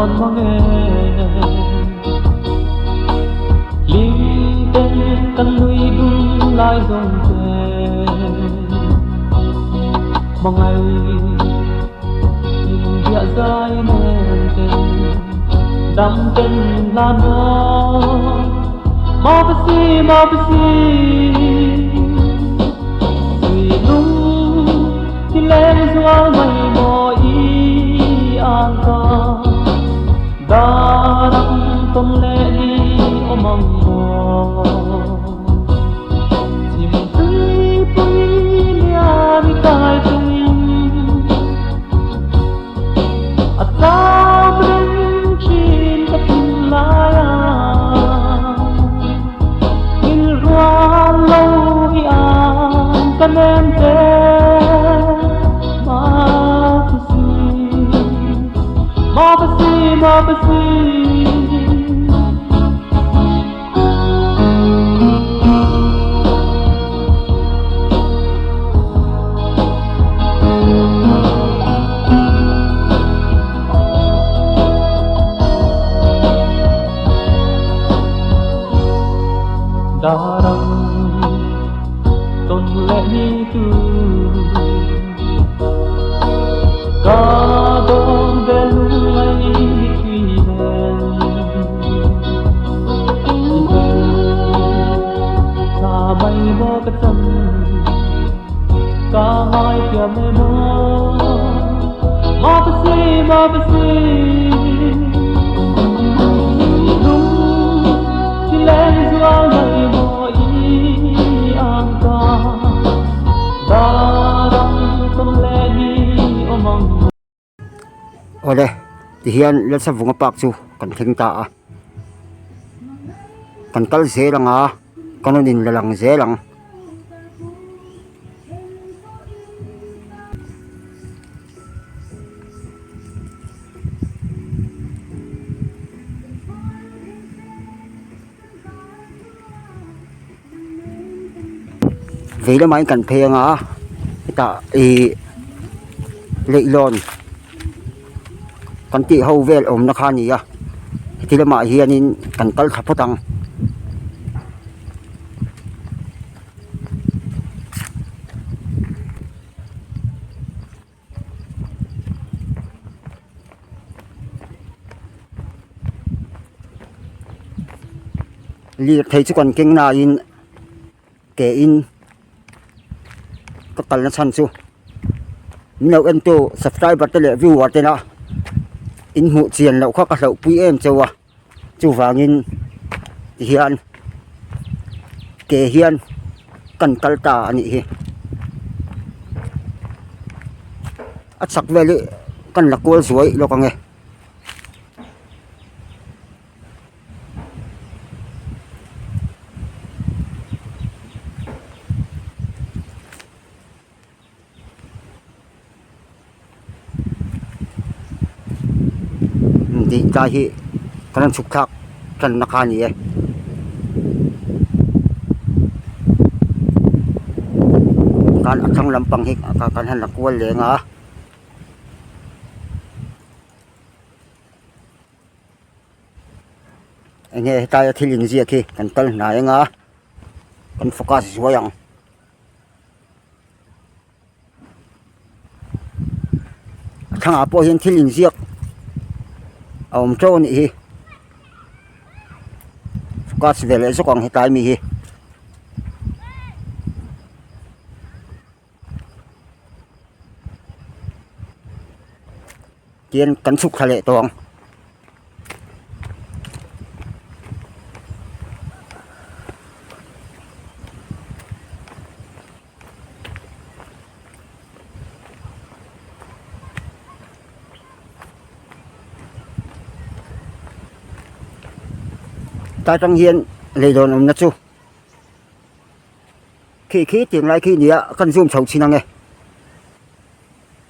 dawn mang e. Hlim ten kan nui dun lai zawng te hmangaih in biah zai nen ten dam ten hlan maw Mawpasi mawpasi Sui lung ti leng zual mai maw i ang ka Darang tawn leh ni awm ang maw Chim tui pui lian i kai chungin A cham reng thin ka thinlai a Thil rual lo i ang ka nem te Mapasi, Mapasi, Mapasi. Darang tawn leh ni tu Ka dawn ve lungngai mitui nen Thla mai maw ka chan ka ngai thiam e maw Mapasi mapasi Lung thi leng zual mai maw i ang ka Darang tawn leh ni awm ang Awle tihian Lalsavunga park chu kan thleng ta a kan kal zel ang a kan rawn in la lang zel ang. Vei lamah hian kan phei anga hetah ihh leihlawn kan tih ho vel awmna kha a ni a heti lamah hianin kan kal thla phawt ang. Lirthei chu kan keng nain ke in ka kalna chhan chu min lo entu subscriber te leh viewer tena in hmuh chian loh kha ka hlauh pui em cheu a chuvangin tihian ke hian kan kal ta a nih hi a chak vel hi kan la kual zuai lawk ang e. Tih tlai hi kan rawn chhuk thlak tanna kha a ni e. Khan a thlang lampang hi kan han la kual leng a. Enge hetaia thil inziak hi kan kal hnai anga kan focus zuai ang. A thlangah pawh hian thil inziak a awm teuh a nih hi focus ve leh zawk ang hetlai mi hi. Tian kan chhuk thla leh tawh ang. Ta tang hian leilawn awmna chu khi khi tiang lai khi nia kan zoom chho chin ang e.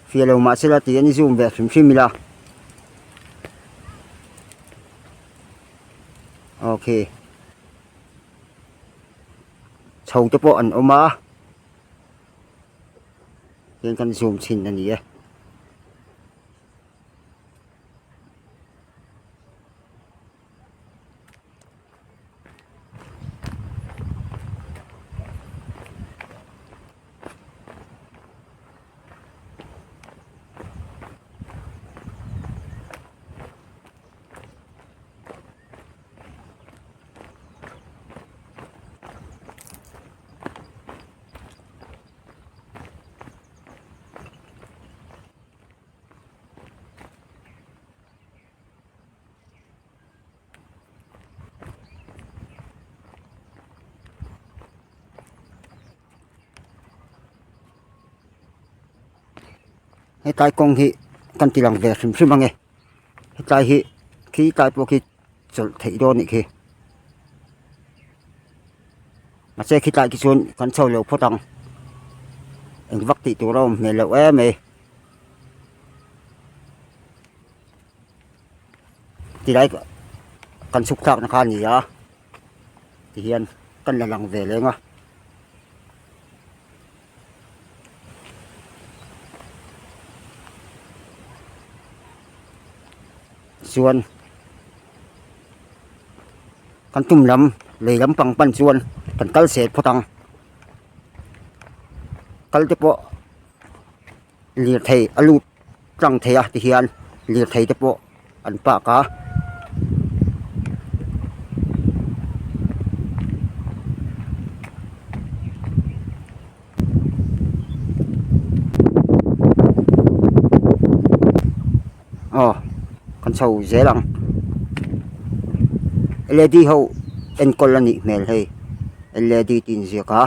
Fia lo mah sela tih an i zoom ve hrim hrim ila. Okay. Chho te pawh an awm a. Tian kan zoom chhin a ni e. Hetlai kawng hi kan ti lang ve hrim hrim ang e. Hetlai hi khi tlai pawh khi chawlh theih dawn anih khi. Mahse khi tlai khi chuan kan chho lo phawt ang. Eng vak tih tur a awm hmel loh em mai. Tilai kan chhuk thlakna kha a ni a tihian kan la lang ve leng a. Chuan kan tum lam lei lampang pan chuan kan kal zel phawt ang kal te pawh lirthei a lut tlang thei a tihian lirthei te pawh an park a. Aw kan chho zel ang led ho enkawl a nih hmel hei led tih inziak a.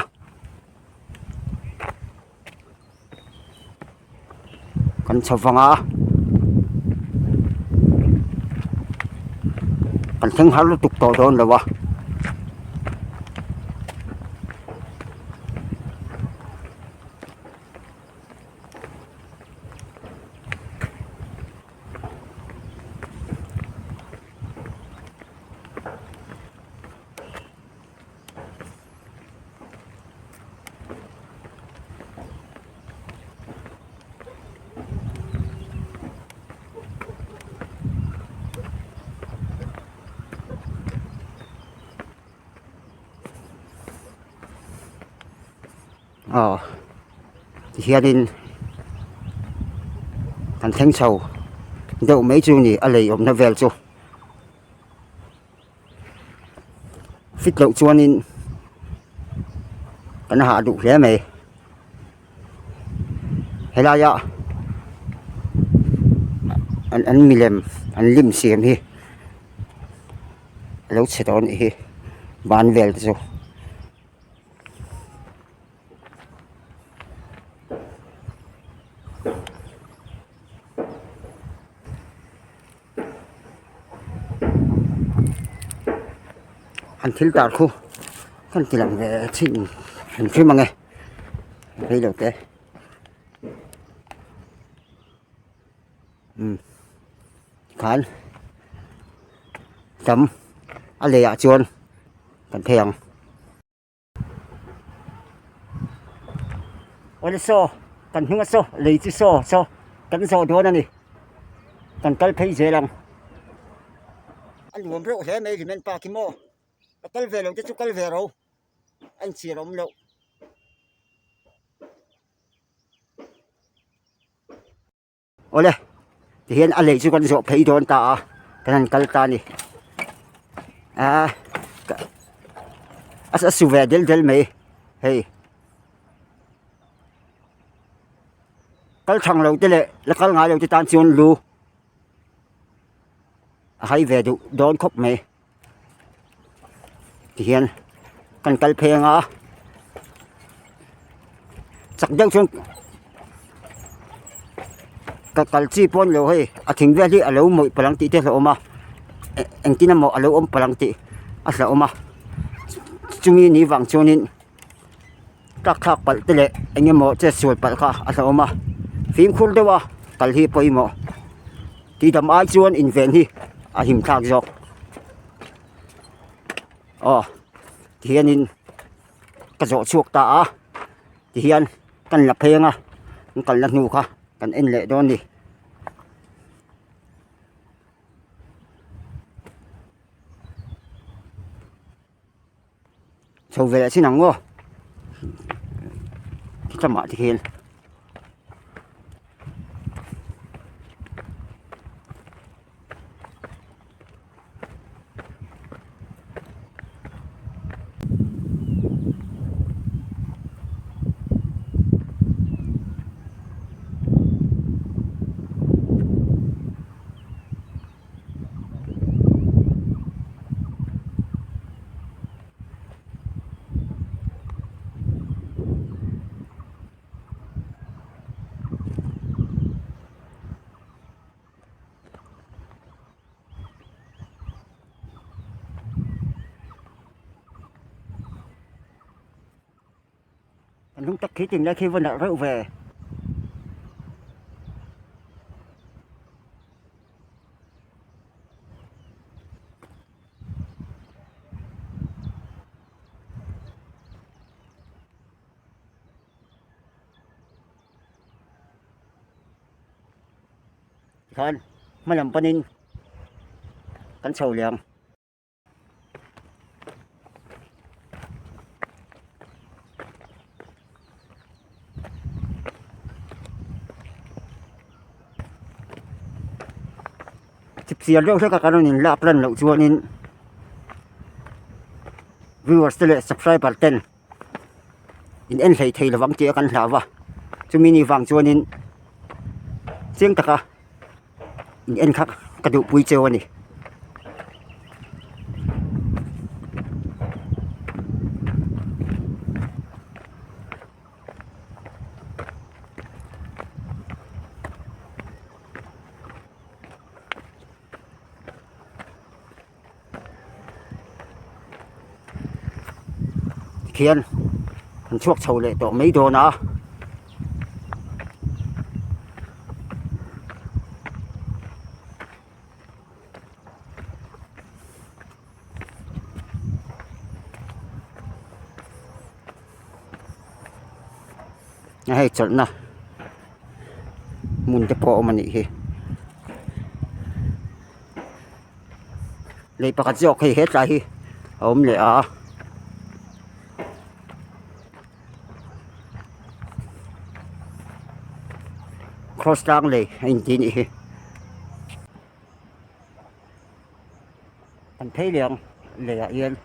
Kan chho vang a kan thleng har lutuk tawh dawn lo a. Aw tihianin kan thleng chho deuh mai chu ni a lei awmna vel chu. Fit loh chuanin kan hah duh hle mai helaia an an milem an lim siam hi a lo chhe tawh a nih hi ban vel te chu. An thil tar khu kan ti lang ve chhin hrim hrim ang e rei lo te umm tikhan tam a lei ah chuan kan phei ang. Awle saw kan hnunga saw lei chu saw saw kan zawh dawn a ni kan kal phei zel ang a nuam reuh hle mai Hlimen Park hi maw ka kal ve lo te chu kal ve ro a inchhir awm loh. Awle tihian a lei chu kan zawh phei dawn ta a kan han kal ta a ni aaa a su ve del del mai hei kal thang lo te leh la kal ngai lo te tan chuan lu a hai ve duh dawn khawp mai. Tihian kan kal phei anga chak deuh chuan ka kal chi pawh a ni lo hei a thing vel hi a lo mawih palh ang tih te a hlauhawm a engtin emaw a lo awm palh ang tih a hlauhawm a chumi ni vang chuanin tlak thlak palh te leh eng emaw chet sual palh kha a hlauhawm a fimkhur deuh a kal hi pawimawh. Tihdam ai chuan inven hi a him thlak zawk aw tihianin ka zawh chhuak ta a tihian kan la phei anga kan kalna hnu kha kan en leh dawn a ni. Chho ve leh chin ang maw khitamah te khian. hnung tak khi tin lai khi va nalh reuh ve. Tikhan hma lam panin kan chho leh ang. Chipchiar deuh hlek a kan rawn inlak lan loh chuanin viewers te leh subscriber ten in en hlei thei lovang tih a kan hlau va chumi ni vang chuanin chiang taka in en kha ka duhpui cheu a ni. Tikhian an chhuak chho leh tawh mai dawn a. Hei chawlhna hmun te pawh a awm a nih hi lei pakhat zawk hei hetlai hi a awm leh a. Cross tlang lei a inti a nih hi an phei leh ang leiah hian.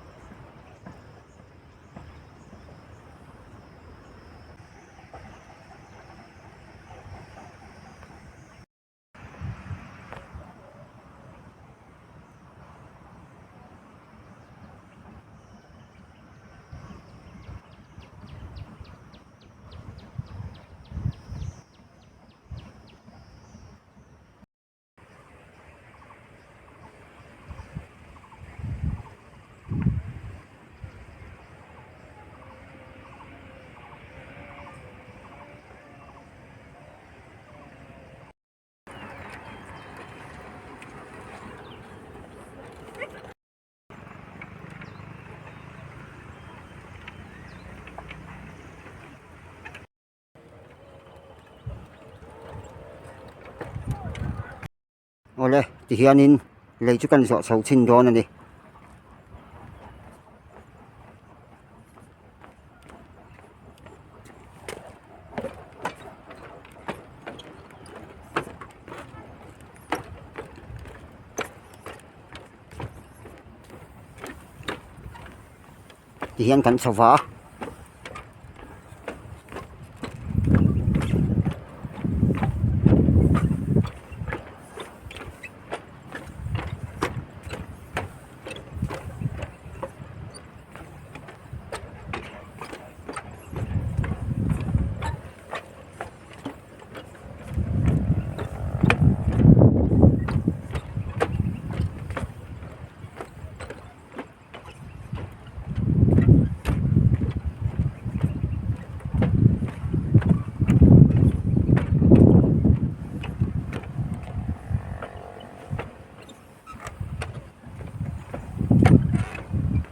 Awle tihianin lei chu kan zawh chho chhin dawn a ni. Tihian kan chho va.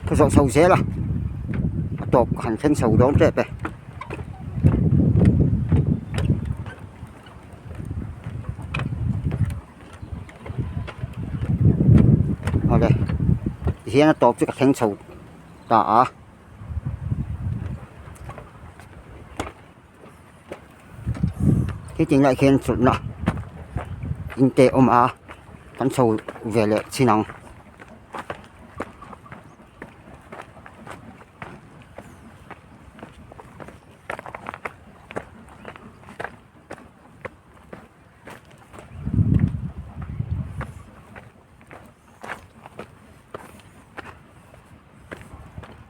Ka zawh chho zel a a tawp ka han thleng chho dawn tep e. Awle tihian a tawp chu ka thleng chho ta a. Hetiang lai khian chawlhna in te a awm a kan chho ve leh chin ang.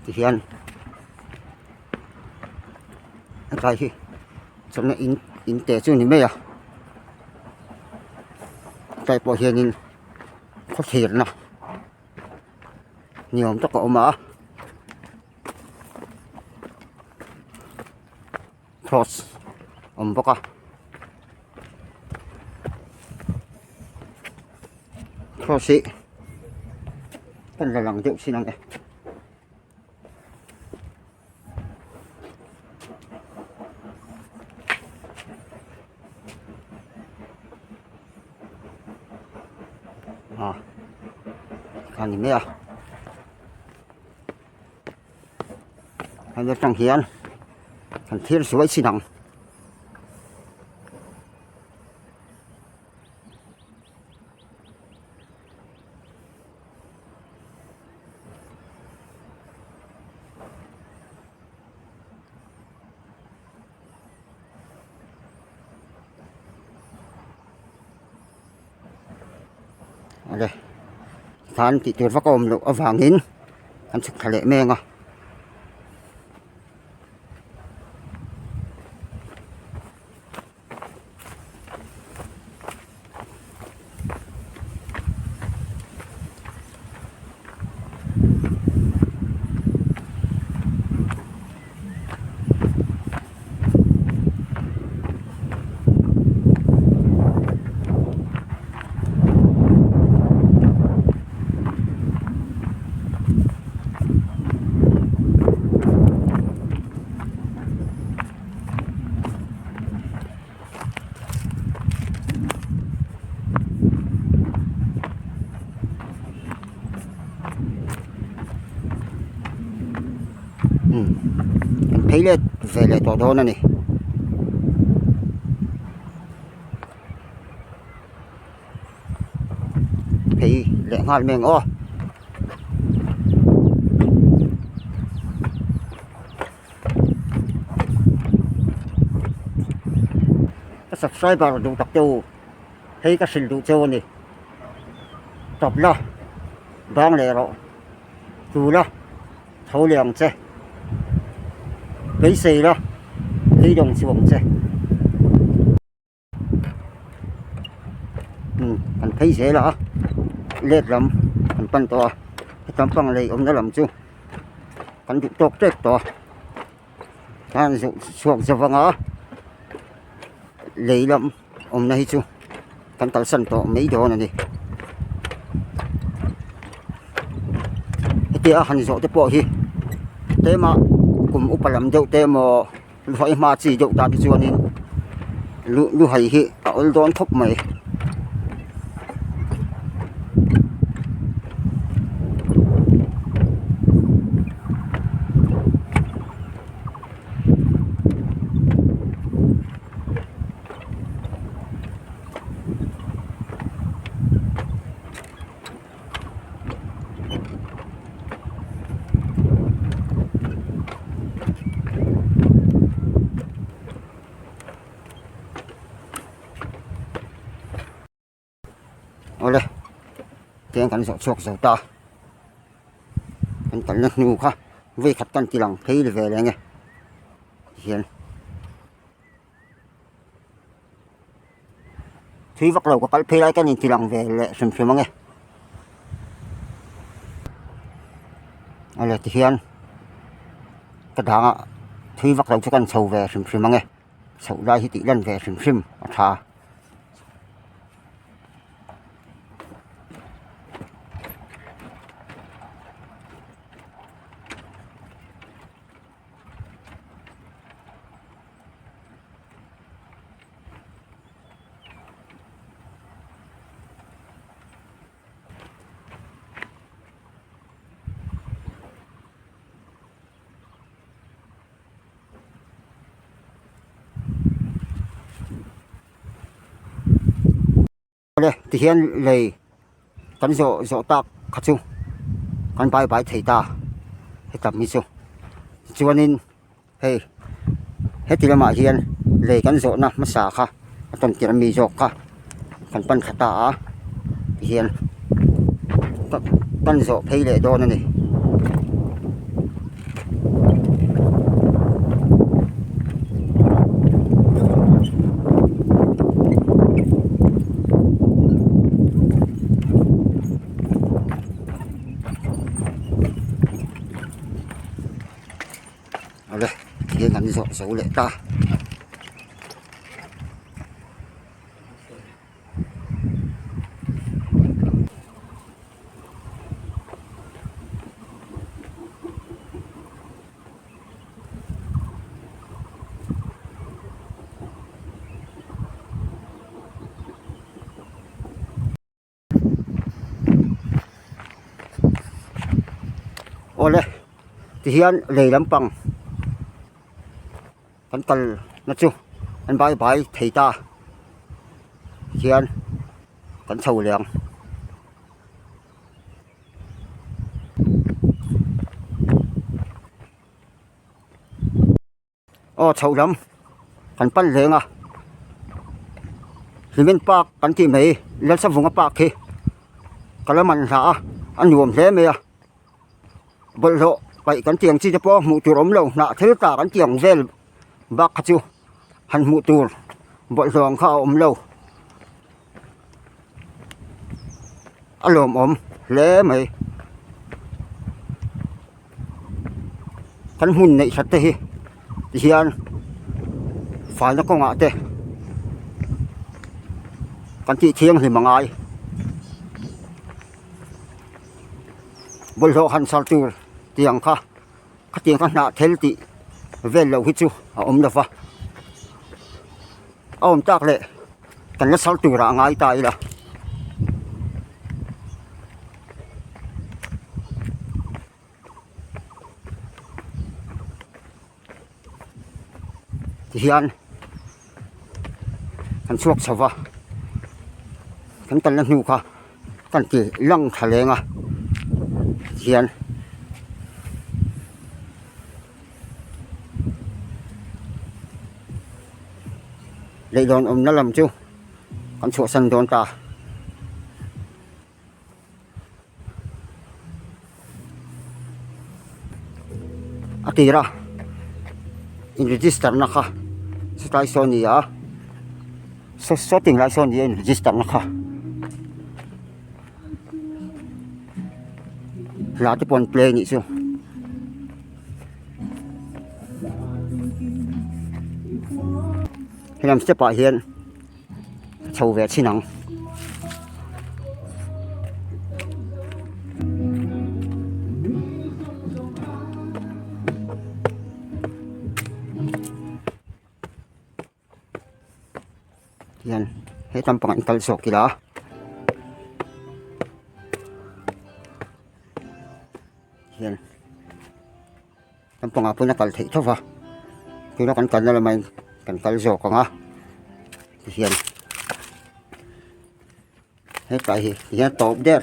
Tihian hetlai hi chawlhna in in te chu a ni mai a hetlai pawh hianin khawthlirna ni awm tak a awm a. Cross awm bawk a cross hi kan la lang deuh chin ang e. A kha ni mai a hemi atang hian kan thlir suai chin ang. Awle khan tih tur vak a awm loh avangin kan chhuk thla leh mek a. Umm kan phei let ve leh tawh dawn a ni. Phei leh nghal mai ang aw. Ka subscriber duh tak te u hei ka hrilh duh cheu a ni tawp la bang leh rawh tu la tho leh ang che beisei la beidawng chu ang che. Umm kan phei zel a let lam kan pan tawh a hetam pang lei awmna lam chu kan duh tawk tep tawh a khan zawh chhuak zo vang a lei lam awmna hi chu kan kalsan tawh mai dawn a ni hetia han zawh te pawh hi tlema kum upa lam deuh te emaw. Luhai hma chi deuh tan te chuanin lu luhai hi a awl dawn khawp mai. Awle tiang kan zawh chhuak zo ta kan kalna hnu kha vei khat kan ti lang phei ve leh nge tihian. Thui vak lo ka kal phei lai ka nin ti lang ve leh hrim hrim ang e. Awle tihian ka dangah thui vak lo chu kan chho ve hrim hrim ang e. Chhoh lai hi tih lan ve hrim hrim a tha. Awle tihian lei kan zawh zawh tak kha chu kan bai bai thei ta hetam hi chu tichuanin hei heti lamah hian lei kan zawhna hmasa kha a tawn tirh ami zawk kha kan pan thla ta a tihian kan zawh phei leh dawn a ni. Awle tihian kan zawh zo leh ta. Awle tihian lei lampang kan kal na chu an bai bai thei ta hian kan chho leh ang. Aw chhoh lam kan pan leng a cement park kan tih mai Lalsavunga park hi ka la man hlah a a nuam hle mai a bawlhhlawh paih kan tih ang chi te pawh hmuh tur awm lo hnah thil tah kan tih ang vel bak kha chu han hmuh tur bawlhhlawh ang kha a awm lo a lawmawm hle mai. Kan hmun neih that te hi tihian faina kawngah te kan tih thianghlim a ngai bawlhhlawh han char tur tiang kha khatiang kha hnah thel tih vel loh hi chu a awm lo va a awm tak leh kan la char turah a ngai ta ila. Tihian kan chhuak chho va kan kalna hnu kha kan ti lang tha leng a tihian leihlawn awmna lam chu kan chhuahsan dawn ta. A tir a in register na kha chutlai sawn a ni a saw saw ting lai sawn a ni a in register na kha hla te pawh an play a nih chu. Helam step ah hian. chho ve chhin ang. Hian he lampangah in kal zawk ila. Hian lampangah pawhin a kal theih tho va tuna kan kalna lamah hian kan kal zawk ang a tihian hetlai hi tihian a tawp der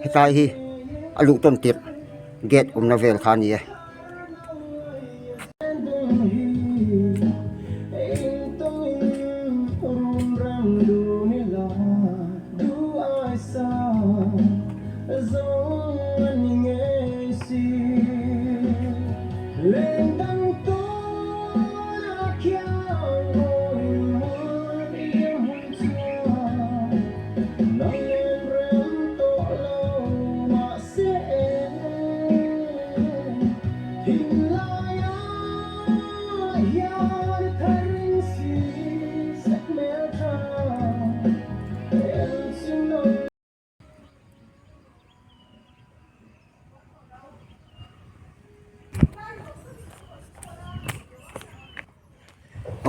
hetlai hi a luh tawn tirh gate awmna vel kha a ni e.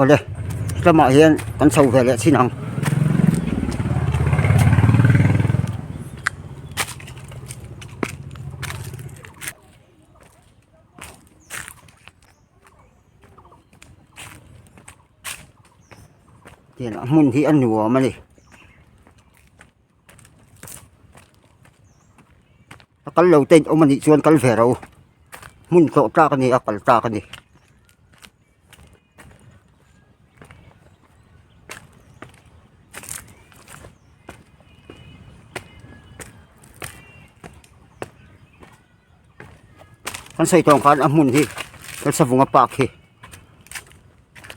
Awle lamah hian kan chho ve leh chin ang. Tiang a hmun hi a nuam a ni. A kal lo te in awm a nih chuan kal ve ro hmun tlawh tlak a ni a kal tlak a ni. Kan sawi tawng khan a hmun hi Lalsavunga park hi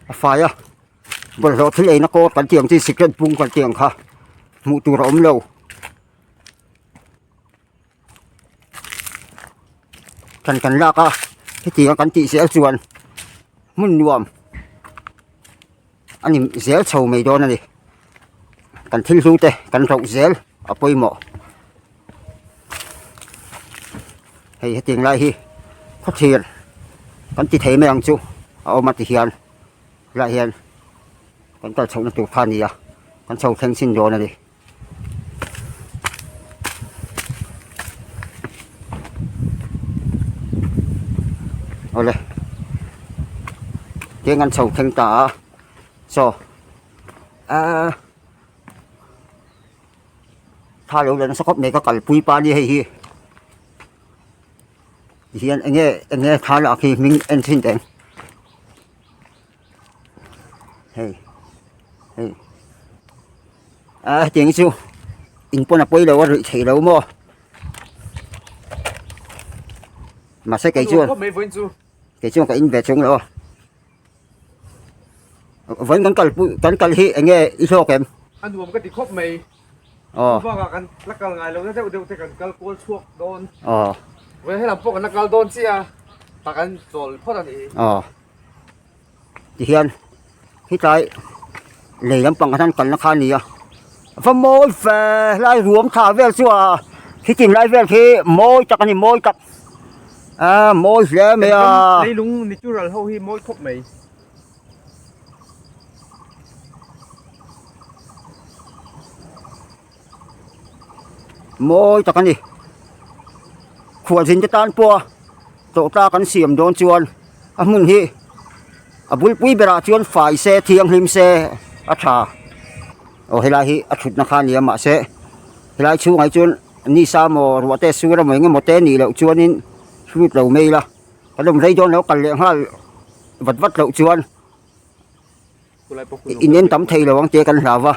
a fai a bawlhhlawh thil eina kawr kan tih ang chi sikret bung kan tih ang kha hmuh tur a awm lo. Thlan kan lak a hetiang a kan tih zel chuan hmun nuam a ni zel chho mai dawn a ni kan thil hlu te kan rauh zel a pawimawh hei hetiang lai hi khawthlir kan ti thei mai ang chu a awm a ti hian helaiah hian kan kal chhohna tur kha a ni a kan chho thleng chin dawn a ni. Awle tiang an chho thleng ta a saw ahh tha lo la nasa khawp mai ka kalpui pa nia hei hi tihian enge enge thla lah khi hming en thin teh ang hei hei ah hetiang hi chu in pawn a pawi lo a ruih theih lo maw. Mahse kei chuan kei chuan ka in ve chung lo a vawiin kan kal pui kan kal hi eng nge i hlawk em? A nuam ka ti khawp mai. Aw. Bakah kan la kal ngai lo na deuh deuh te kan kal kual chhuak dawn. Aw. Vawiin helam pawh kan la kal dawn chiah a, tah kan chawl phawt a nih hi. Aw. Tihian hetlai lei lampang ah hian kalna kha a ni a va mawi ve helai ruam thla vel chu a khitin lai vel khi mawi tak a ni mawi tak a mawi hle mai a. Leilung natural ho hi mawi khawp mai. Mawi tak a ni khualzin te tan pawha tawhta kan siam dawn chuan a hmun hi a bulpui berah chuan fai se thianghlim se a tha aw helai hi a thutna kha a ni a mahse helai chhungah hi chuan ni sa maw ruah te sur emaw eng emaw te nih loh chuanin hrut lo mai ila kan awm rei dawn lo kal leh nghal vat vat loh chuan. In en tam thei lo ang tia kan hlau va.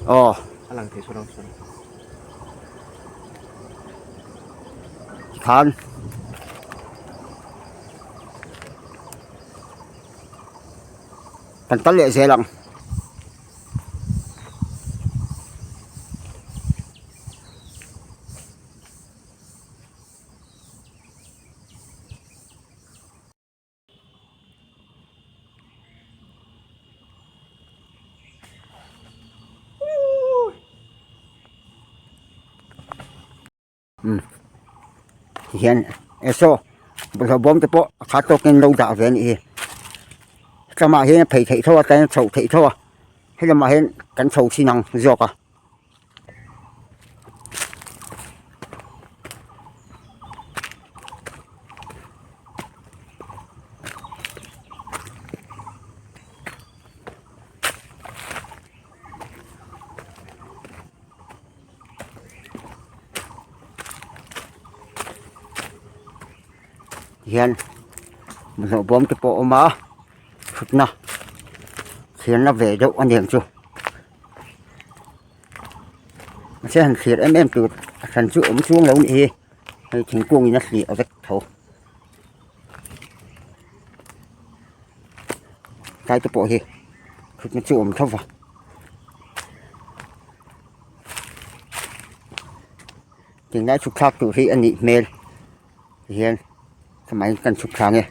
Aw. Tikhan. Kan kal leh zel ang. Umm tihian e saw bawlhhlawh bawm te pawh a khat tawkin lo dah ve a nih hi helamah hian a phei theih tho a tlaiin a chhoh theih tho a helamah hian kan chho thin ang zawk a. Hian bawlhhlawh bawm te pawh a awm a thutna thirna ve deuh a ni ang chu. Mahse han thlir em em tur a hran chu awm chuang lo nih hi hei thingkung in a hliah vek tho tlai te pawh hi thutna chu awm tho va tunlai chhuk thlak tur hi a nih hmel tihian khawmai kan chhuk thla nge.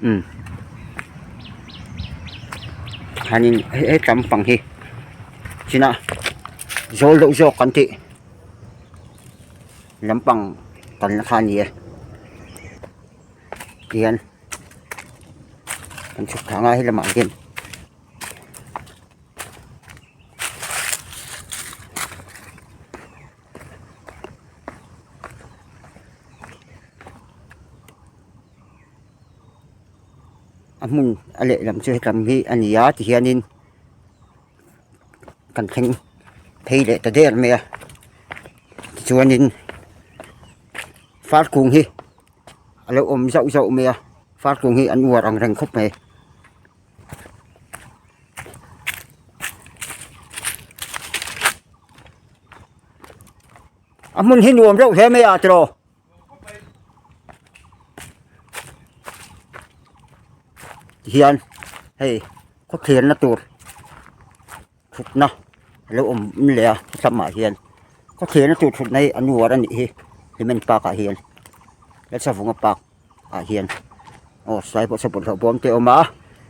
Umm hianin he lampang hi china zawl deuh zawk kan tih lampang kalna kha a ni e tihian kan chhuk thla ang a helamah hian. A hmun a lehlam chu hetlam hi a ni a tihianin kan thleng phei leh ta der mai a tichuanin farkung hi a lo awm zauh zauh mai a farkung hi an uar ang reng khawp mai. A hmun hi nuam reuh hle mai a tiraw. Tihian hei khawthlerna tur thutna a lo awm leh a helamah hian khawthlerna tur thutna hi an uar a nih hi cement park ah hian lalsavunga park ah hian aw sai pawh saw bawlhhlawh bawm te a awm a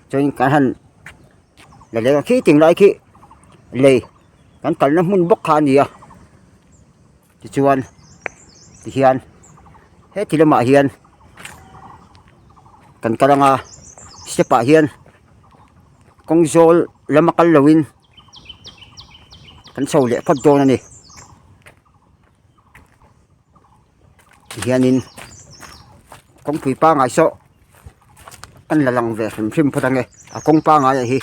chuan kan han la leng a khi ting lai khi lei kan kalna hmun bawk kha a ni a tichuan tihian. Heti lamah hian kan kal anga step ah hian kawng zawl lama kal loin kan chho leh phawt dawn a ni tihianin kawngpui pangai saw kan la lang ve hrim hrim phawt ange a kawng pangai ah hi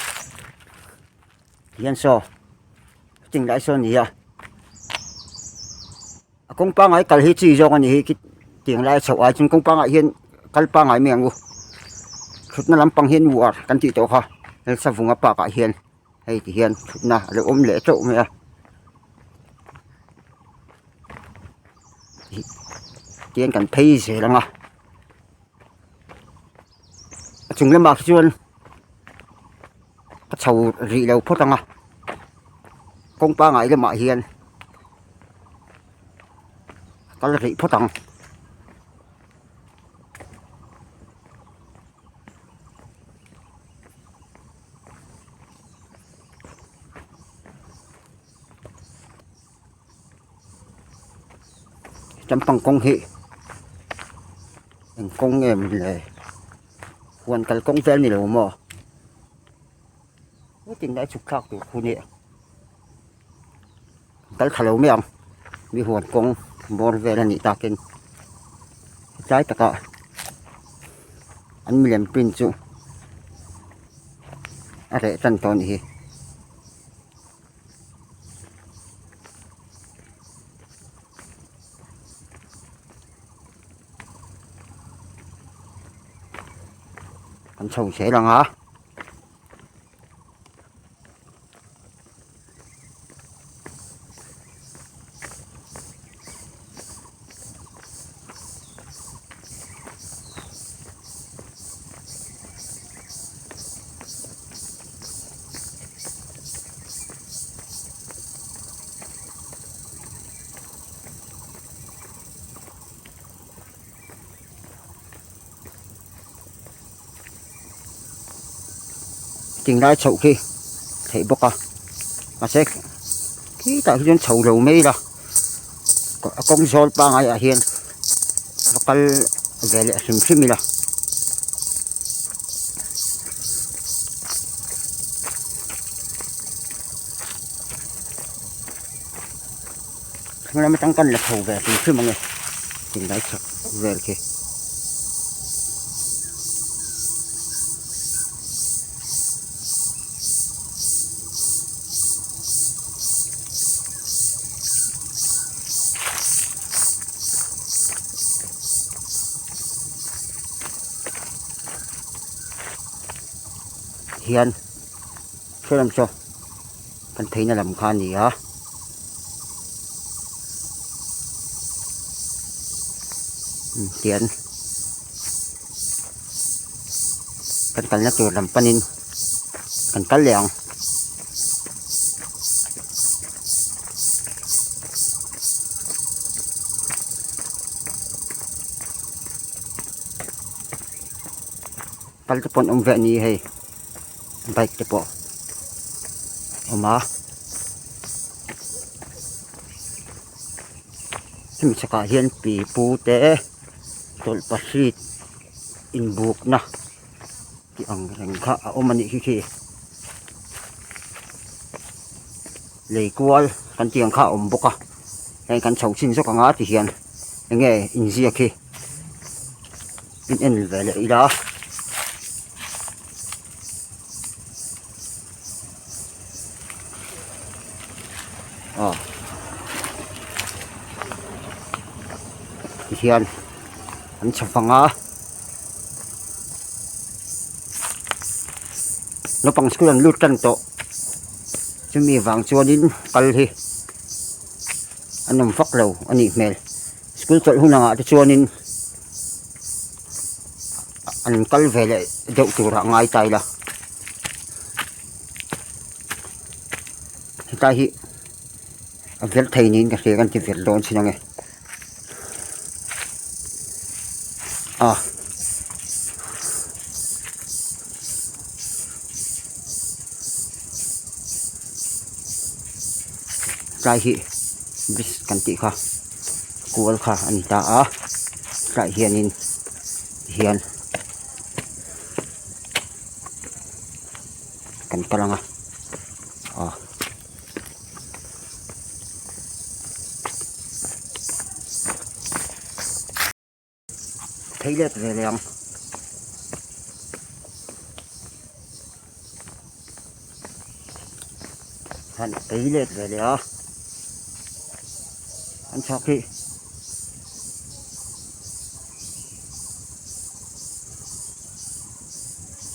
tihian saw chutiang lai saw a ni a. A kawng pangai kal hi chi zawk a nih hi khi tiang lai a chhoh ai chuan kawng pangai hian kal pangai mai ang u thutna lampang hian uar kan tih tawh kha nasa vunga park ah hian hei ti hian thutna a lo awm leh teuh mai a tihian kan phei zel ang a a chung lamah khi chuan a chho rih lo phawt ang a kawng pangai lamah hian. Kal rih phawt ang. Champang kawng hi eng kawng nge maw le huan kal kawng vel a ni lo maw hetin lai chhuk thlak tur khu nia. Kal thla lo mai ang mi huan kawng bawr vel a nih takin tlai takah an milem print chu a reh tan tawh a nih hi. An chho zel ang a. Tinglai chhoh khi theih bawk a mahse khitah hi chuan chho lo mai ila a kawng zawl pangai ah hian va kal ve leh hrim hrim ila. Thlang lam atang kan la chho ve hrim hrim ange tinglai chhak vel khi. Hian saw lam saw kan theihna lam kha a ni a. Tian kan kalna tur lam panin kan kal leh ang. Kal te pawh an awm ve a ni hei bike te pawh a awm a. Hemi chhakah hian pi pu te tawlhpahrit inbukna tih ang reng kha a awm a nih khi khi lei kual kan tih ang kha a awm bawk a heng kan chho chin zawk ang a ti hian eng nge inziak hi in en ve leh ila. Aw tihian an chho vang a naupang school an lut tan tawh chumi vang chuanin kal hi a nawm vak lo a nih hmel school chawlh hun angah te chuanin an kal ve leh deuh turah ngai ta ila. Hetlai hi a vir thei niin ka hria kan ti vir dawn chin ange a hetlai hi bridge kan tih kha kual kha a ni ta a. Tlaiah hianin tihian kan kal ang a aw. Phei let ve leh ang. Han phei let ve leh a. An chhak hi.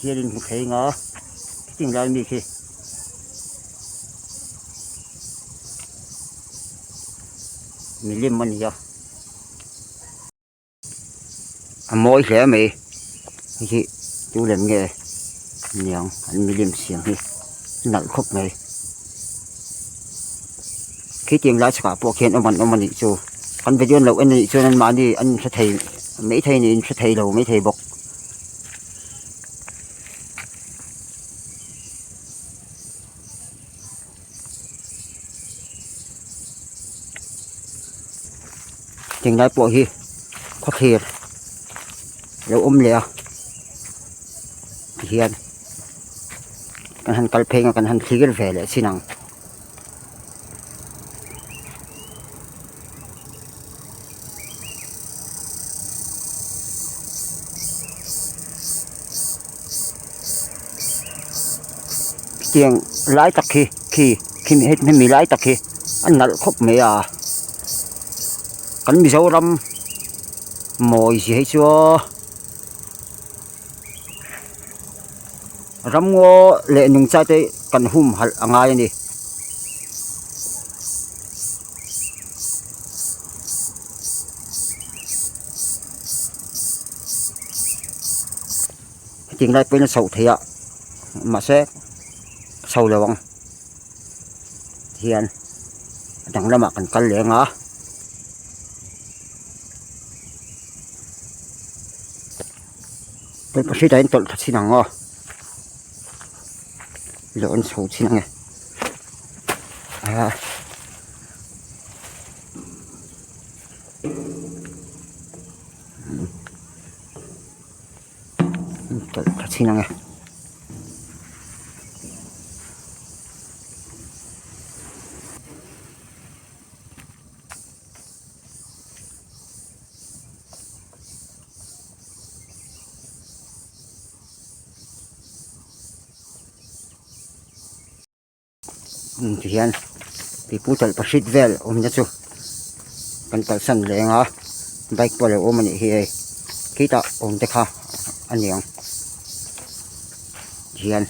Hianin hmu thei nga khitiang lai mi khi. Milim a ni a. A mawi hle mai hei hi tu lem nge niang an milim siam hi nalh khawp mai khitiang lai chhakah pawh khian awm an awm a nih chu kan video an lo en a nih chuan anmahni an inhre thei maithei a ni inhre thei lo maithei bawk. Tinglai pawh hi khawthlir lo awm leh a tihian kan han kal phei ang a kan han thlir ve leh chin ang. Tiang lai tak hi khi khi hemi lai tak hi a nalh khawp mai a kan Mizoram mawi zia hi chu ramngaw leh nungcha te kan humhalh a ngai a ni. Hetiang lai pawhin a chhoh theih a mahse a chho lo ang tihian a dang lamah kan kal leng a. Tawlhpahrit ah hian tawlh thla chhin ang aw leh an chho chhin ang e ah. Tawlh thla chhin ang e. Ti hian pipu tawlhpahrit vel awmna chu kan kalsan leng a bike pawh a lo awm a nih hi hei khitah awm te kha a ni ang ti hian.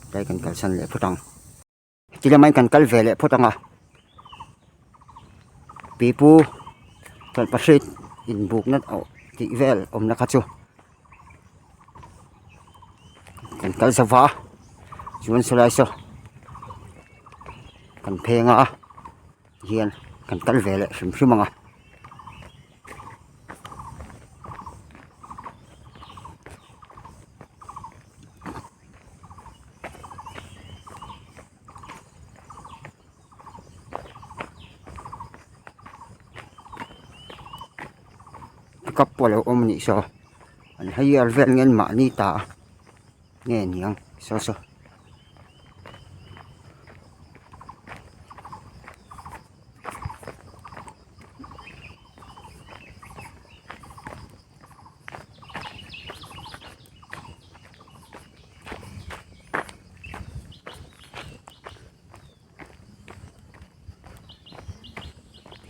Tlai kan kalsan leh phawt ang. Ti lamain kan kal ve leh phawt ang a pipu tawlhpahrit inbukna tih vel awmna kha chu kan kal zo va chuan sawlai saw kan pheng a hian kan kal ve leh hrim hrim ang a. Cup pawh a lo awm a nih saw an hire vel nge an mahni ta nge niang saw saw.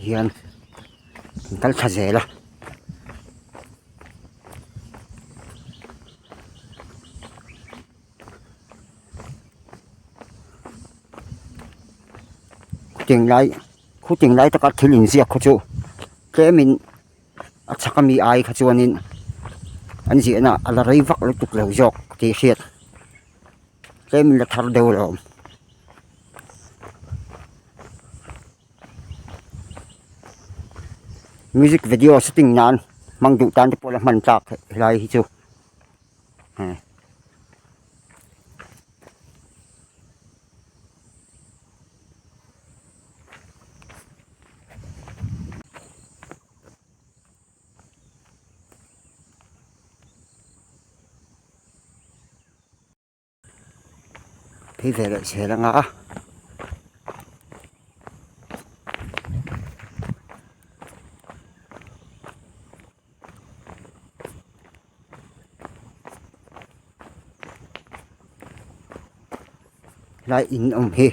Hian an kal thla zel a. Khutiang lai khutiang lai taka thil inziak kha chu tlemin a chhak ami ai kha chuanin an ziahna a la rei vak lutuk lo zawk tih hriat tlemin la thar deuh alawm. Music video shooting nan hmang duh tan te pawh la hman tlak helai hi chu. Phei ve leh zel anga a. Lai in awm hi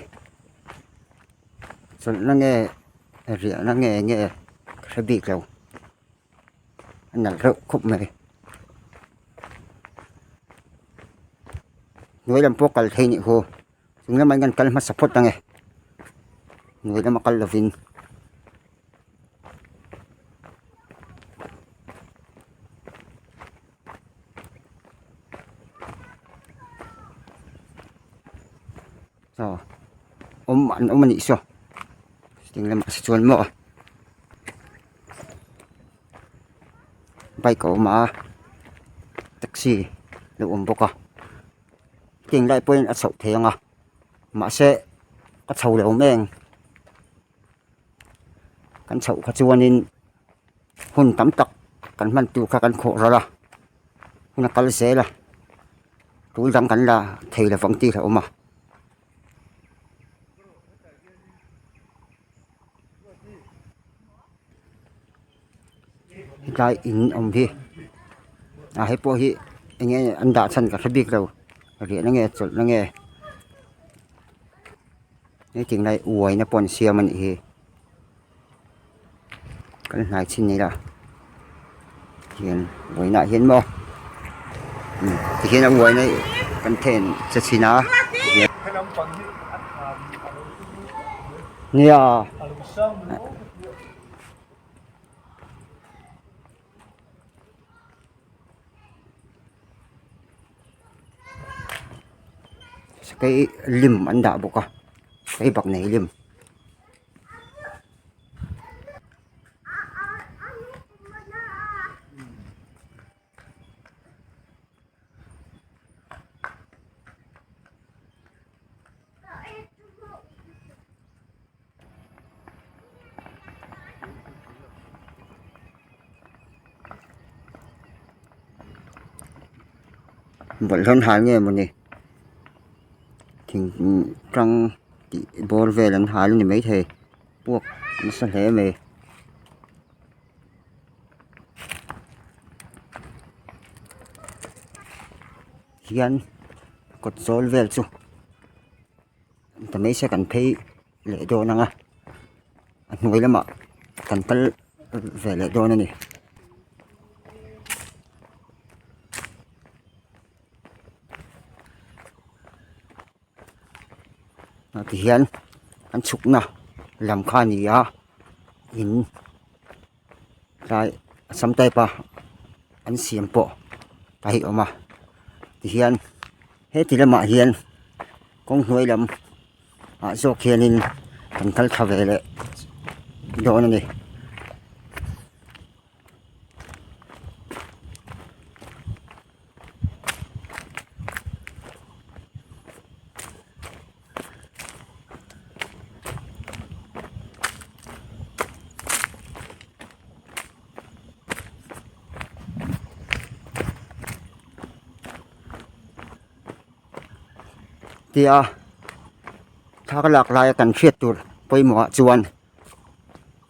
chawlhna nge riahna nge nge ka hre bik lo a nalh reuh khawp mai hnuai lam pawh kal thei nih hu chung lamah hian kan kal hmasa phawt ang e hnuai lama kal lovin. Chaw awm an awm a nih saw ding lamah si chuan maw bike a awm a taxi lo awm bawk a heng lai pawhin a chhoh thei ang a mahse a chho lo eng. Kan chhoh kha chuanin hun tam tak kan hman tur kha kan khawh ral a hun a kal zel a tul dang kan la thei lovang tih a awm a. Hetlai in awm hi ah hei pawh hi eng nge an dah chhan ka hre bik lo riahna nge chawlhna nge. Heti lai uaina pawh an siam a nih hi kan hnai chhin ila hian uaina ah hian maw tihian a uaina hi kan then che chhin a nia. Sakei lim an dah bawk a sakei bak nei lim. Bawlhhlawh an hal nge mawni thing tang tih bawr vel an hal a ni maithei puak nasa hle mai. Hian kawt zawl vel chu ta mai se kan phei leh dawn ang a a hnuai lamah kan kal ve leh dawn a ni. Ah tihian an chhukna lam kha a ni a in tlai sam type a an siam pawh a hi awm a tihian heti lamah hian kawng hnuai lam ah zawk hianin kan kal thla ve leh dawn a ni. Tia thla ka lak laia kan hriat tur pawimawh ah chuan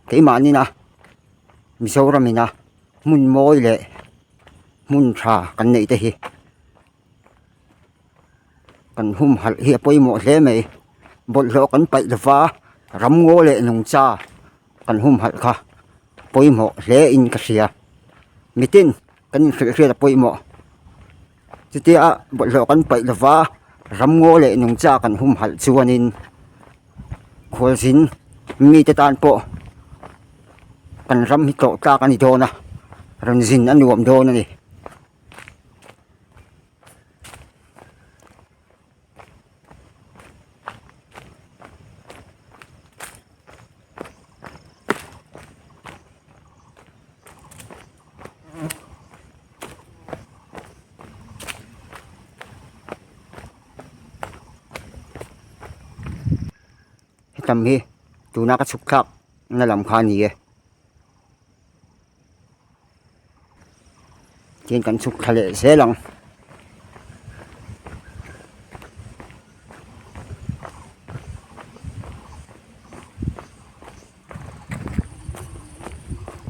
keimahni a Mizoram ina hmun mawi leh hmun tha kan neih te hi kan humhalh hi a pawimawh hle mai bawlhhlawh kan paih lova ramngaw leh nungcha kan humhalh kha pawimawh hle in ka hria mitin kan inhrilh hriat a pawimawh chutia bawlhhlawh kan paih lova ramngaw leh nungcha kan humhalh chuanin khualzin mite tan pawh kan ram hi tlawh tlak a ni dawn a rawn zin a nuam dawn a ni. Hetam hi tuna ka chhuk thlak na lam kha a ni e. Tin kan chhuk thla leh zel ang.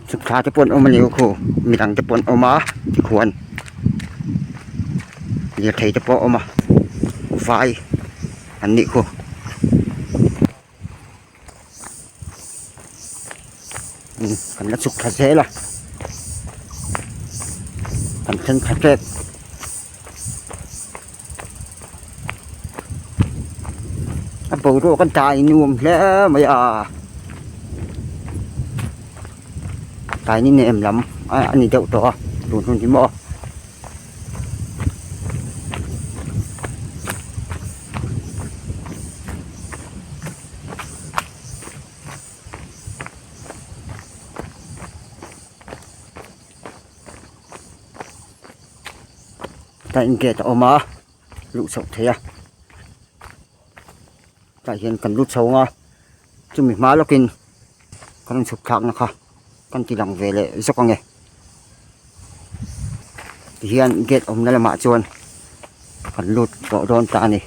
Chhuk thla te pawh an awm a ni khu midang te pawh an awm a tikhuan lirthei te pawh a awm a vai an nih khu. Kan la chhuk thla zel a kan thleng thla tep. A boruak a dai nuam hle mai a tlai ni nem lam a ni deuh tawh a tun hun hi maw. Tah in gate a awm a luh chhoh theih a tah hian kan lut chho ang a chumi hma lawkin kan rawn chhuk thlakna kha kan ti lang ve leh zawk ang e tihian gate awmna lamah chuan kan lut tawh dawn ta a ni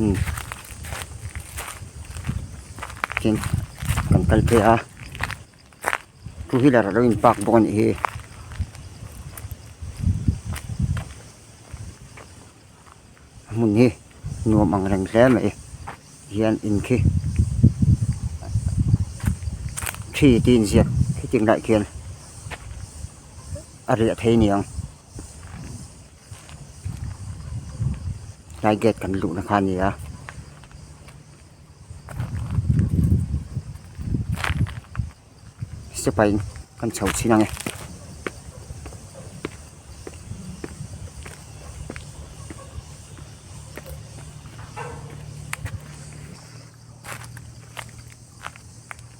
umm tin kan kal phei a. Two wheeler alo in park bawk a nih hi a hmun hi nuam ang reng hle mai hian in khi thi tih inziak hetiang laiah khian a riah thei aniang tlai gate kan luhna kha a ni a. Step ah in kan chho chhin ang e.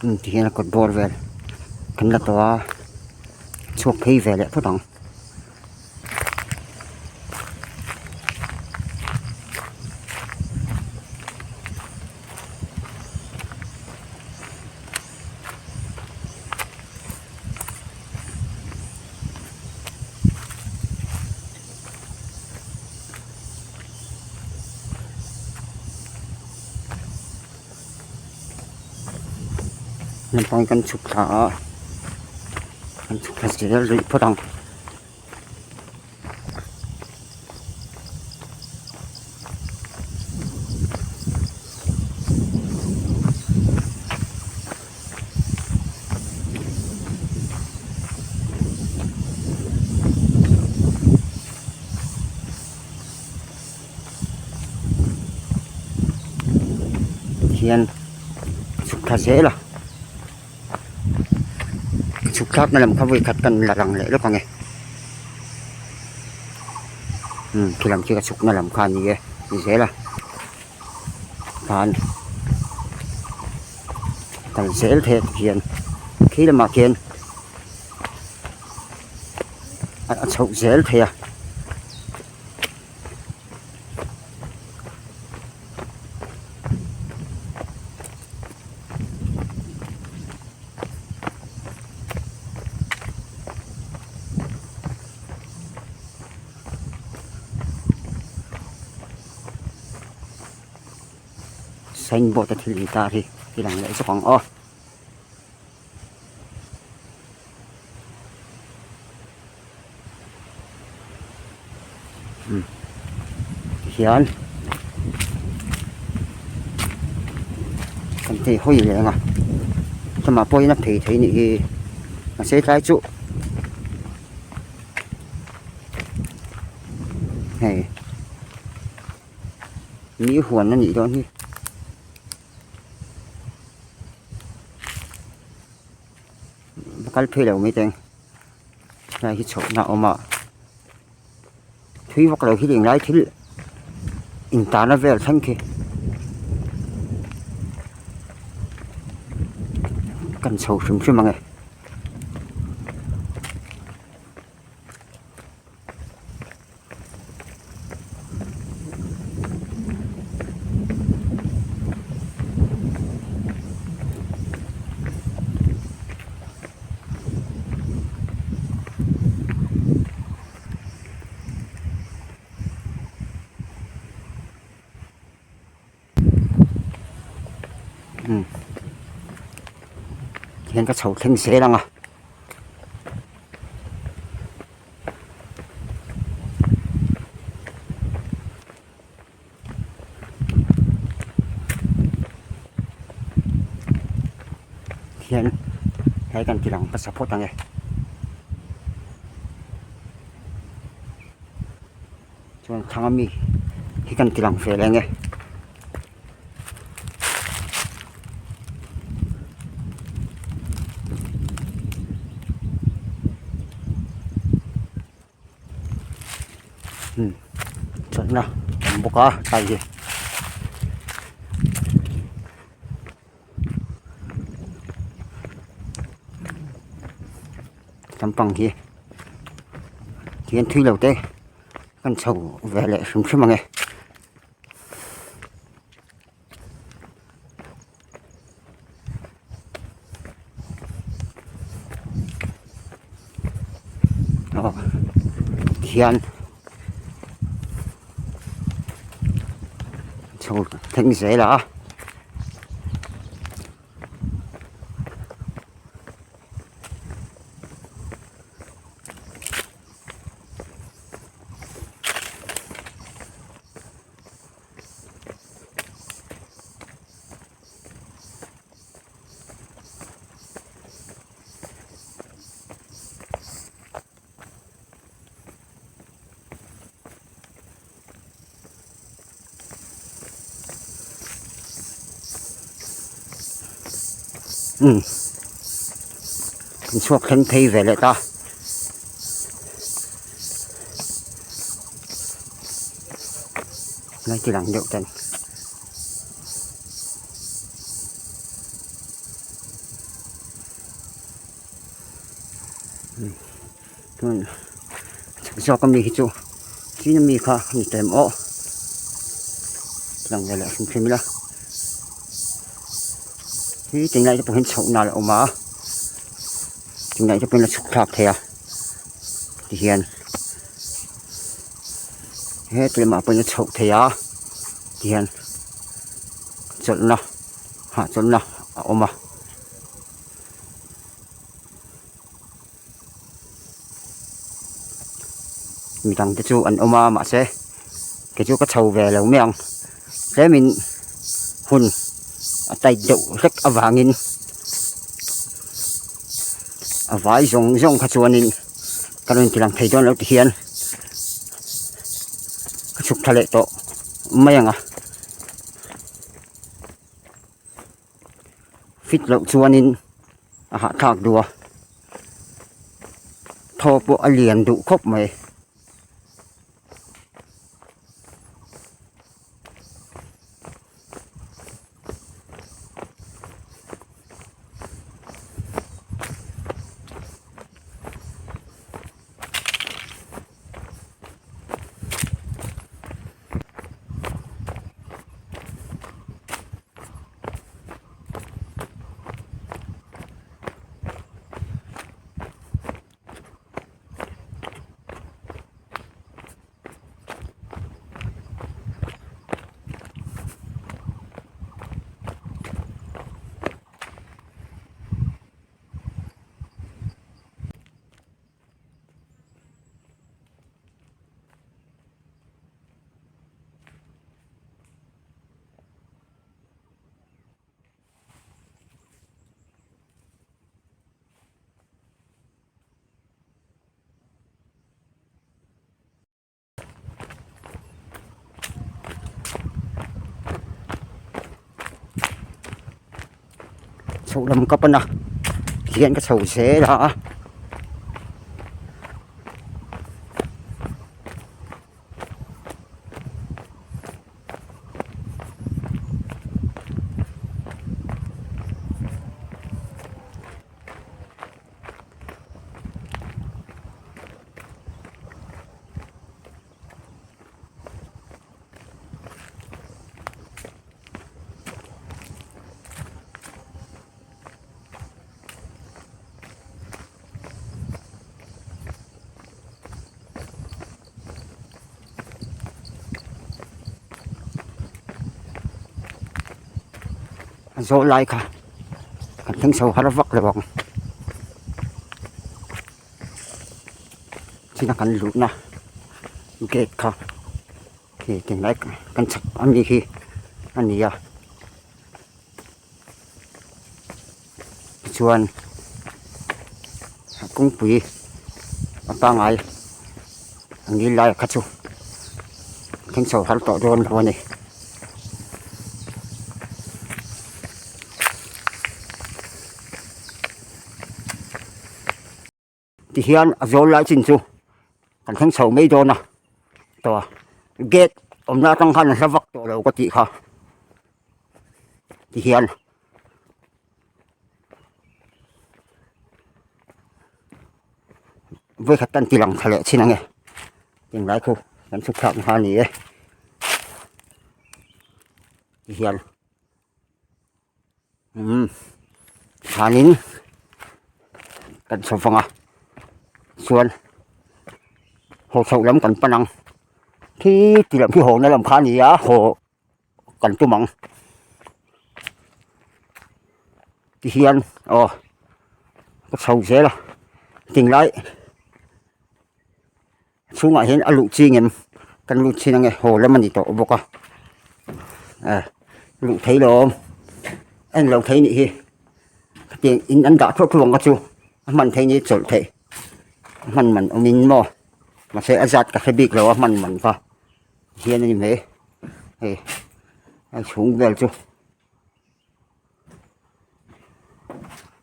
Umm ti hian a kawt bawr vel kan la tawh a chhuak phei ve leh phawt ang. Naupang kan chhuk thla a kan chhuk thla zel rih phawt ang. Hian chhuk thla zel a chhuk thlak na lam kha vawi khat kan la lang leh lawk ang e umm khi lam khi ka chhuk na lam kha a ni e ti zel a khan kal zel theih hian khi lamah khian a chhoh zel thei a. Signboard a thil intar hi i lang leh zawk ang aw. Tihian kan phei hawi leh ang a chumah pawhin a phei thei anih hi mahse tlai chu hei ni huan anih dawn hi. Va kal phei lo mai teng helai hi chhohna a awm a thui vak lo hi englai thil intarna vel thleng khi kan chho hrim hrim ang e. Hian ka chho thleng zel ang a. Hian tlai kan ti lang hmasa phawt ang e. Chuan thlang ami hi kan ti lang ve leh ang e. Hmm chawlhna awm bawk a tlai hi. Lampang hi tihian thui lo te kan chho ve leh hrim hrim ang e. Aw tihian chho thleng zel a. Umm kan chhuak thleng phei ve leh ta. Lai ti lang deuh ten. Chuan chhak zawk ami hi chu chin ami kha a ni tlem aw lang ve leh hrim hrim ila hi tinglai te pawh hian chhoh nal a awm a tinglai te pawhin a chhuk thlak thei a tihian. He tlem ah pawhin a chhoh thei a tihian chawlhna hahchawlhna a awm a. Midang te chu an awm a mahse kei chu ka chho ve lo mai ang tlemin hun a tight deuh hlek avangin a vai zawng zawng kha chuanin. Ka rawn ti lang thei dawn lo ti hian ka chhuk thla leh tawh mai ang a fit loh chuanin a hahthlak duh a thaw pawh a lian duh khawp mai. Chhoh lam ka pan a tihian ka chho zel a. A zawh lai kha. Kan thleng chho har vak lo ang. China kan luhna gate kha khi tinglai kan chhak ami khi a ni a. Tichuan kawngpui a pangngai a ngil lai kha chu thleng chho har tawh dawn lo a ni. Tihian a zawl lai chin chu kan thleng chho mai dawn a tawh a gate awmna atang khan a hla vak tawh lo ka tih kha tihian vawikhat kan ti lang thla leh chin ange tinglai khu kan chhuk thlak kha a ni e tihian. Umm thlanin kan chho vang a chuan haw chhoh lam kan pan ang khi ti lam khi haw na lam kha a ni a haw kan tum ang tihian aw ka chho zel a tinglai chhungah hian a luh ching em kan lut chhin ange haw lam a ni tawh bawk a eh luh thei lo awm en lo thei nih hi hetiang in an dah thuak thuak ang kha chu a hman theih ni chawlh theih a hman man awm in maw mahse a zat ka hre bik lo a hman man kha hian a ni mai hei a chhung vel chu.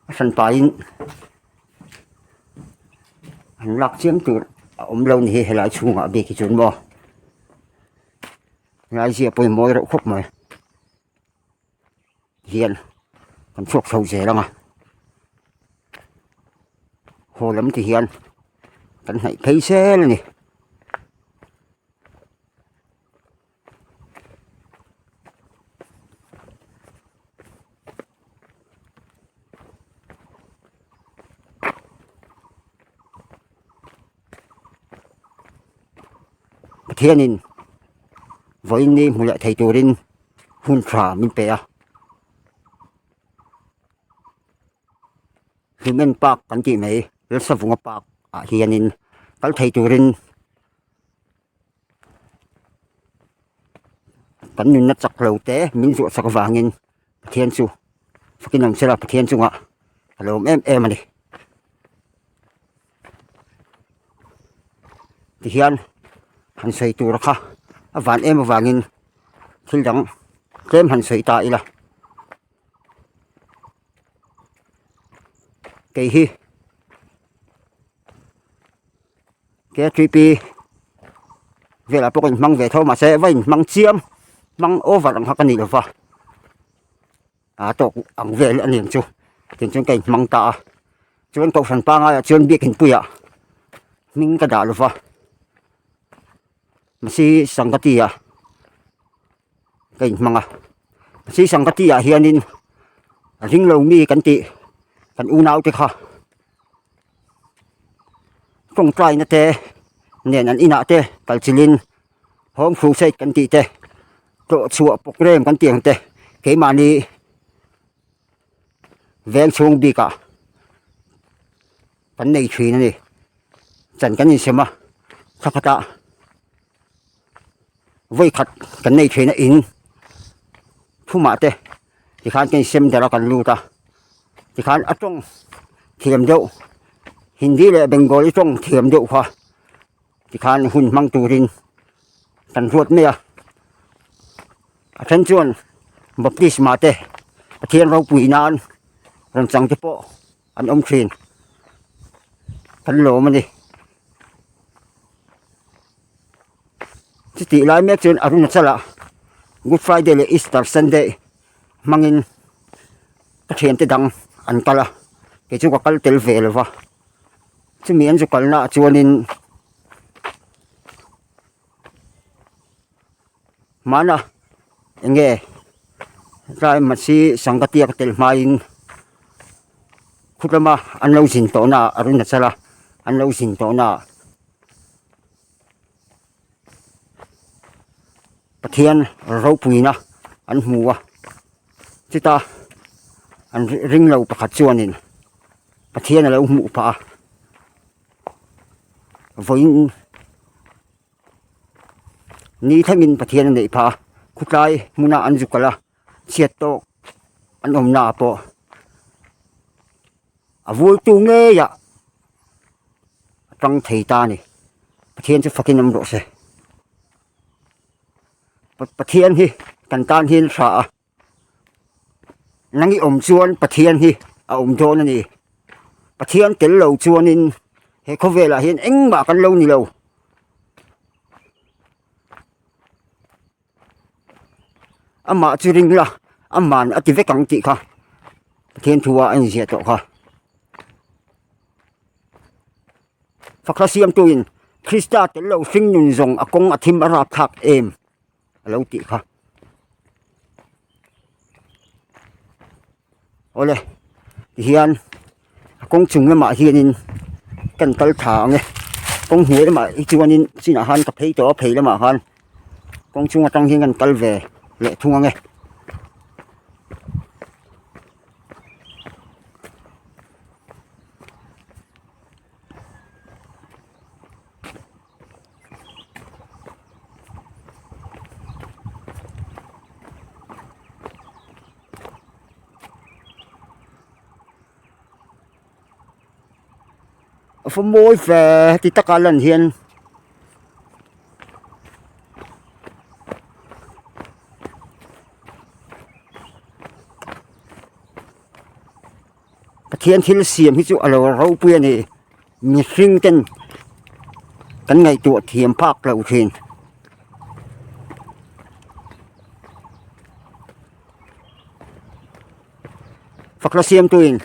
A hran pahin an lak chiam tur a awm lo ni hi helai chhungah bik hi chuan maw helai zia pawh hi mawi reuh khawp mai hian kan chhuak chho zel ang a haw lam ti hian kan hnaih phei zel a ni. Pathianin vawiin ni hmu leh thei turin hun tha min pe a Hlimen park kan tih mai Lalsavunga park ah hianin kal thei turin. Kan nunna chak lo te min zuah chak avangin Pathian chu fakin awm sela Pathian chungah a lawm em em a ni. Tihian han sawi tur kha a van em avangin thil dang tlem han sawi ta ila. Kei hi K3P velah pawh ka inhmang ve tho mahse va inhmang chiam hmang over ang kha ka ni lova a tawk ang vel a ni ang chu tin chuan ka inhmang ta a chuan kohhran pangaiah chuan biakin puiah hming ka dah lova mahse sangkati ah ka inhmang a mahse sangkati ah hianin a ring lo mi kan tih kan unau te kha. Tawngtaina te nen an inah te kal chilhin home crusade kan tih te tlawh chhuah program kan tih ang te keimahni veng chhung bikah kan nei thin a ni chan kan insem a thla khatah vawi khat kan nei thin a in thumah te tikhan kan insem darh a kan lut a. Tikhan a tawng thiam deuh Hindi leh Bengali tawng thiam deuh kha tikhan hun hmang turin kan ruat mai a. A then chuan baptisma te Pathian ropui nan rawn chang te pawh an awm thin kan lawm a ni. Chutih lai mek chuan Arunachala Good Friday leh Easter Sunday hmangin ka thiante dang an kal a kei chu ka kal tel ve lo va chumi an zu kalna ah chuanin hmana eng nge tlai masi sanghatia ka tel hmain khutlama an lo zin tawhna ah Arunachala an lo zin tawhna ah. Pathian ropuina an hmu a chutah An ring lo pakhat chuanin Pathian a lo hmuh phah a, vawiin ni thlengin Pathian a neih phah a, khawtlai hmuna an zu kalh a, chhiat tawk an awmna ah pawh a vuaitu ngeiah a tang thei ta a ni. Pathian chu fakin awm rawh se. Pathian hi kan tan hian tha a. Nang i awm chuan Pathian hi a awm dawn a ni. Pathian tel lo chuanin he khawvelah hian engmah kan lo ni lo. Amah chu ring la, aman a ti vek ang tih kha Pathian thu ah a inziah tawh kha. Fakhla siamtuin Krista tel lo hring nun zawng a kawng a thim a rapthlak em? a lo tih kha awle tihian a kawng chung lamah hianin kan kal thla ang e kawng hnuai lamah hi chuanin chinah khan ka phei tawh a phei lamah khan kawng chung atang hian kan kal ve leh thung ang e. A fa mawi fe heti taka lan hian Pathian thil siam hi chu a lo ropui a ni mihring ten kan ngaihtuah thiam phak loh thin. Fakna siamtuin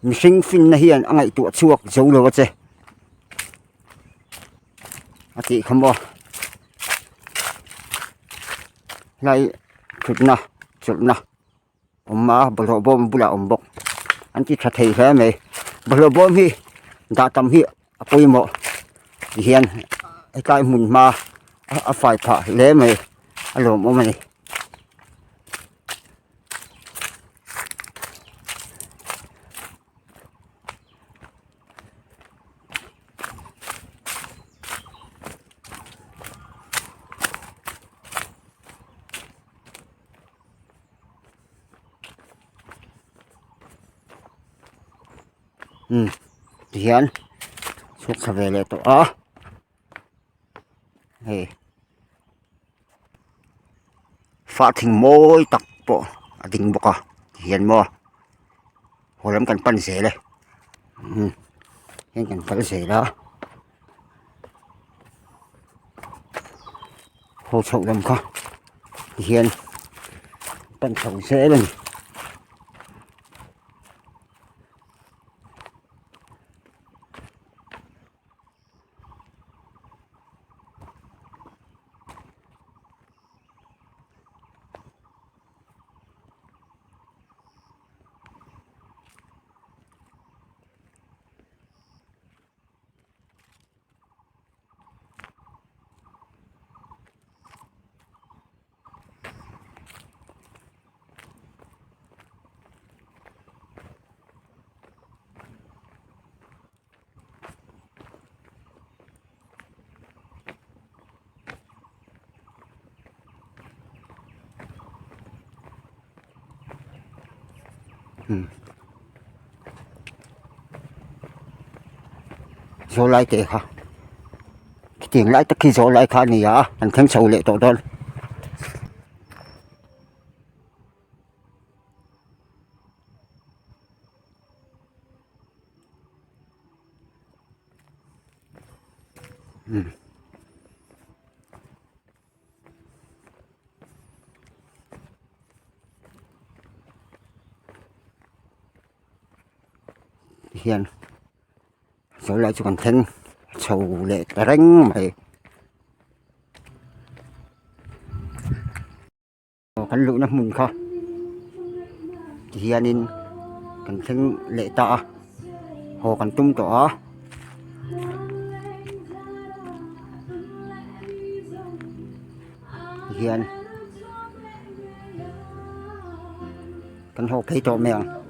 mihring finna hian a ngaihtuah chhuak zo lo a che a tih kha maw helai thutna chawlhna. Awm a bawlhhlawh bawm bulah a awm bawk an ti tha thei hle mai bawlhhlawh bawm hi dah tam hi a pawimawh ti hian hetlai hmun hma a fai phah hle mai a lawmawm a ni. Umm tihian chhuk thla ve leh tawh a hei fah thing mawi tak pawh a ding bawk a tihian maw haw lam kan pan zel e umm heng kan kal zel a haw chhoh lam kha tihian pan chho zel a ni. Zawlai teh kha khitiang lai tak khi zawlai kha a ni a an thleng chho leh tawh dawn. Hian sawi lai chu kan thleng chho leh ta reng mai. Kan luhna hmun kha tihianin kan thleng leh ta a haw kan tum tawh a. Tihian. Kan haw phei tawh mai ang.